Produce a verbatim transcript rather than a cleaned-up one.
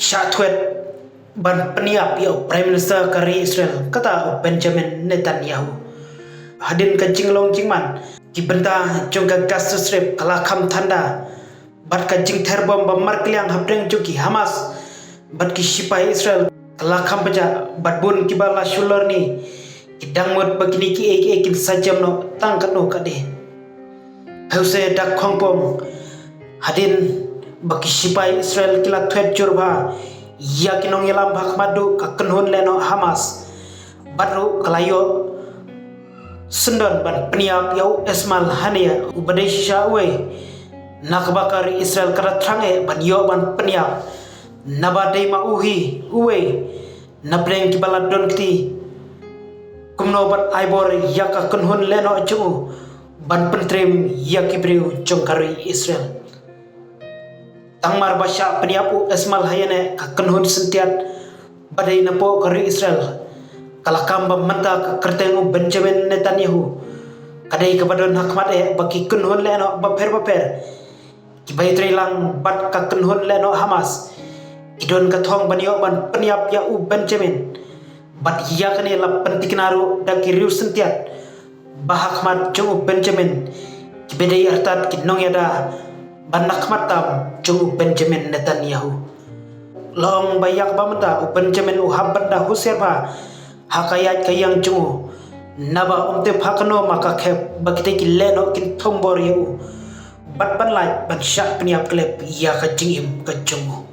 Shah thwet ban pynïap ïa u Prime Minister ka ri Israel, kata u Benjamin Netanyahu. Hadien ka jinglong jingman, ki bynta jong ka Gaza Strip ka la kham thanda bad ka jingther bom ba markylliang hapdeng jong ki Hamas bad ki shipai Israel ka la kham pynjah, bad bun kiba la shu lorni ki dang mut ba kine kiei kiei kin sa jem noh tang katno katne. Hynrei da khongpong, hadien ba ki shipai Israel ki la thwet jur bha ïa ki nongïalam ha khmat jong ka kynhun lehnoh Hamas, bad ruh ka la ïoh syndon ban pynïap ïa u Ismail Haniyeh, uba dei shisha uwei na kiba ka ri Israel ka la thrang eh ban ïoh ban pynïap, naba dei ma u hi uwei na pdeng kiba la don kti kumno ban ai bor ïa ka kynhun lehnoh jong u ban pyntriem ïa ki briew jong ka ri Israel. Tang mar ba shah pynïap u Ismail Haniyeh, ka kynhun syntiat ba dei napoh ka ri Israel ka la kam ba mynta ka kyrteng u Benjamin Netanyahu ka dei kaba don ha khmat eh ba ki kynhun lehnoh bapher bapher kiba ïatreilang bad ka kynhun lehnoh Hamas ki don ka thong ban ïoh ban pynïap ïa u Benjamin. Bad ïa kane la pyntikna ruh da ki riew syntiat ba ha khmat jong u Benjamin kiba dei artat ki nongïada ba na khmat tam jong u Benjamin Netanyahu. La ong ba ïa kaba mynta u Benjamin u hap ban da husiar bha ha ka ïaid ka ïeng jong u, naba um tip ha kano ma ka khep ba kitei ki lehnoh kin thombor ïa u bad ban lait ban shah pynïap khlem ïa ka jingim ka jong u.